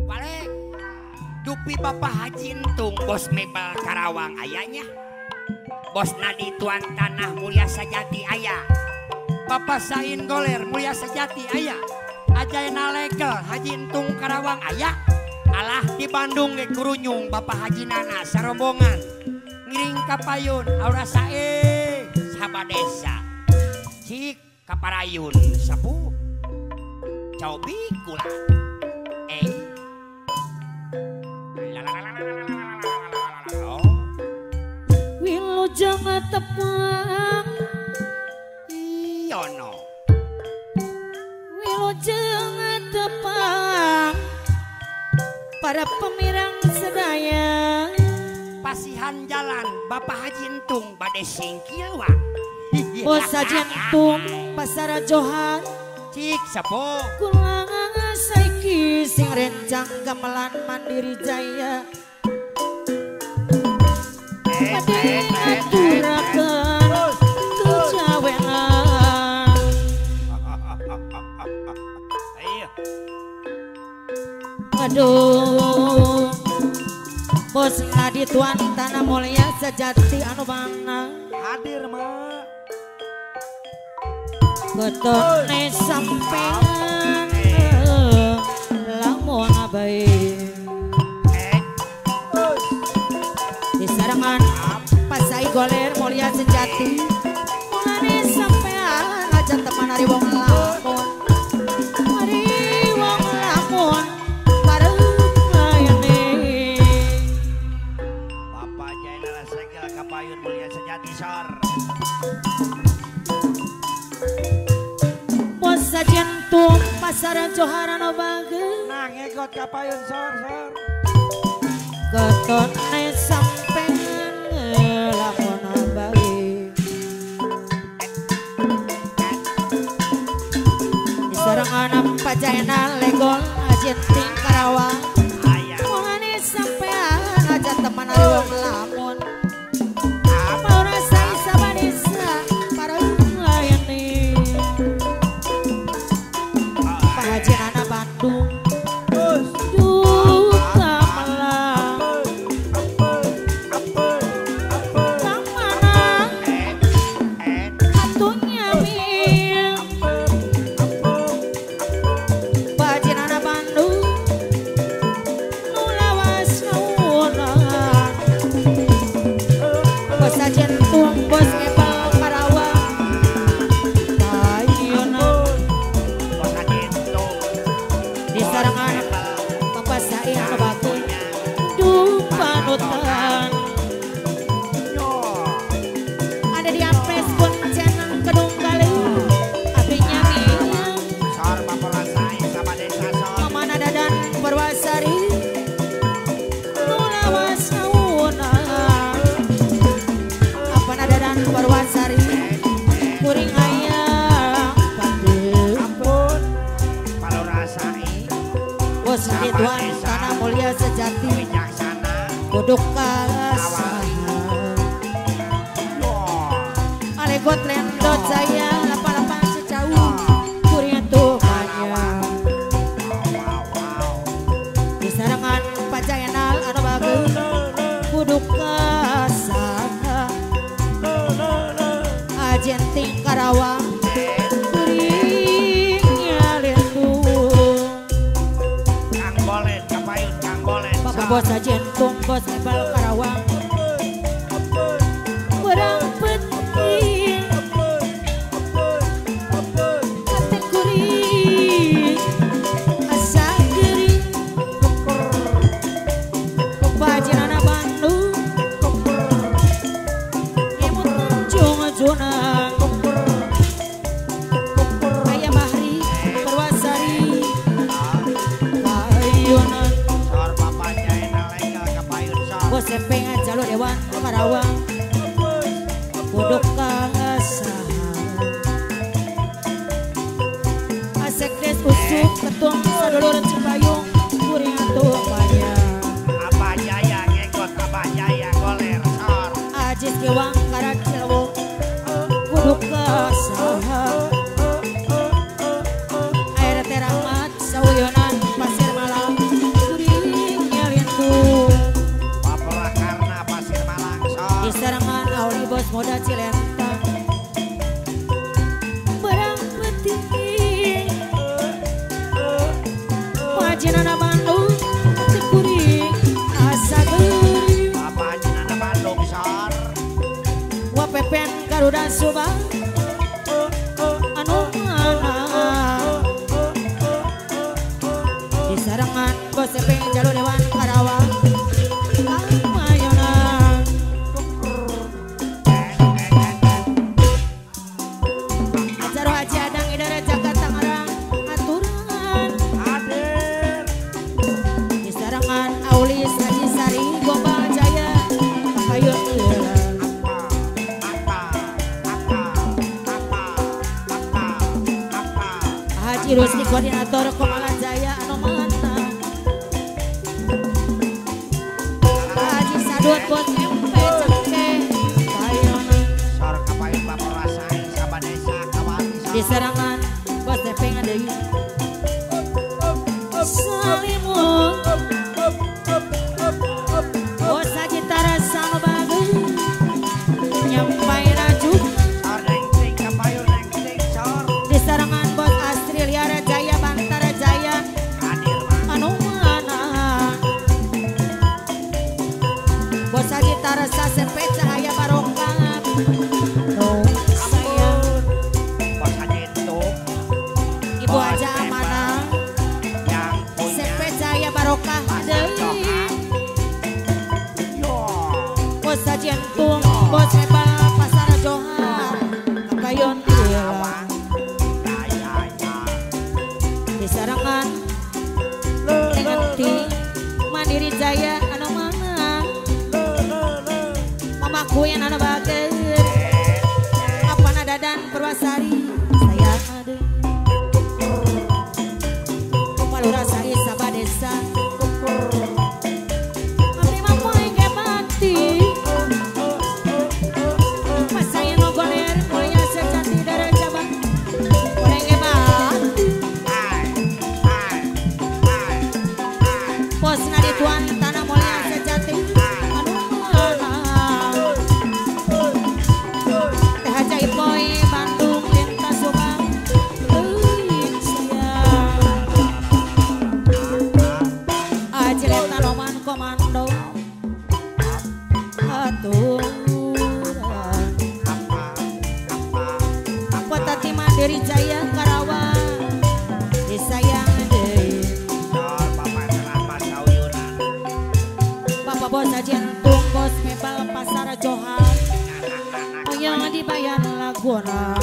Balik dupi Bapak Haji Entung bos mebel Karawang ayahnya, bos Nadi Tuan Tanah Mulia Sejati ayah, Bapak Sain Goler Mulia Sejati ayah, Ajaena Legal Haji Entung Karawang ayah, alah di Bandung ge kurunyung Bapak Haji Nana sarombongan ngiring kapayun aura sae sabadesa cik kaparayun sapu cobi kula Wilujeng tepang iyono, wilujeng tepang para pemirang sedaya. Pasihan jalan Bapak Haji Entung bade singkil wa. Bos Haji Entung pasar Johan cik sapo kula saiki sing rencang gamelan Mandiri Jaya. Badhe ngaturaken kejawenan. Aduh, bos Nadi Tuan Tanah Mulia Sejati anu bangna hadir mak. Ketone sampean lamun bae di sarangan Pasai Goler Mulia Sejati. Mulane sampean aja teman ari wong lamun, ari wong lamun bareng layane. Bapak Jainal Segel Kapayun Mulia Sejati sor. Bos Jentung pasaran Joharan bageun nah ngekot kapayun sor sor. Ketone sampean lamun bae di sarangan Pajaena Legol Ajenting Karawang. Mulane sampean aja teman ari wong lamun ora saisa badesa bareng layane. Pak Haji Nana Bandung Tuan Tanah Mulia Sejati duduk kalah alegot lendot saya lapan-lapan sejauh kuring tumannya di sarangan Pajaenal anu bagus duduk kasaha Ajenting Karawang. Bos Jentung bos Ebal Karawang barang penting kategori asa geri Bajinana Bandung imut jungjunang aya Mahri Perwasari ayunan. Bos Epeng aja. Subang anu mana di sarangan bos Epeng Jalu Dewan Karawang Kamayona Acara Haji Adang Idara Jakarta Tangerang aturan hadir di sarangan Aulis Haji Sari Gombal Jaya Kapayun heula. Haji Rusdi koordinator Komala Jaya anu mana Haji Sadut bos MP Cengke Kayona Sor kapayun Bapak Rasai Sabadesa Kawati di sarangan bos Epeng deui Salimun bos Haji Tarasa nu bagus nyampai rajuk Sor neng ting kapayun neng ting sor di sarangan bos Astri Liara Jaya Bantara Jaya hadir mah anu mana bos Haji Tarasa Sepe Cahaya Barokah nu sayang bos Haji Entung Ibu Haja Amanah yang punya Sepe Cahaya Barokah pasar deui Johan yo bos Haji Entung bos Ebal Pasar Johan Kapayon Karawang ya ya di sarangan Nengenti Mandiri Jaya anu mana Mama Kuyen anu bager Apana Dadan Purwasari saya ada Palura Sari Sabadesa Abdi mah poe ge mati Masaya nu goler mulia sejati darah cabang poe ge mati ai ai ai ai Posna di tuan tanah mulia sejati anu mana Teh Haja Ipoy Bandung lintas Subang teuing siang Aji Leta Loman Komando aturan apa apa Kota Mandiri Jaya Karawang disayang deui sor Bapak Rahmat Sauyunan Bapak bos Haji Entung bos Mebal Pasar Johan anak-anak yang dibayar laguna.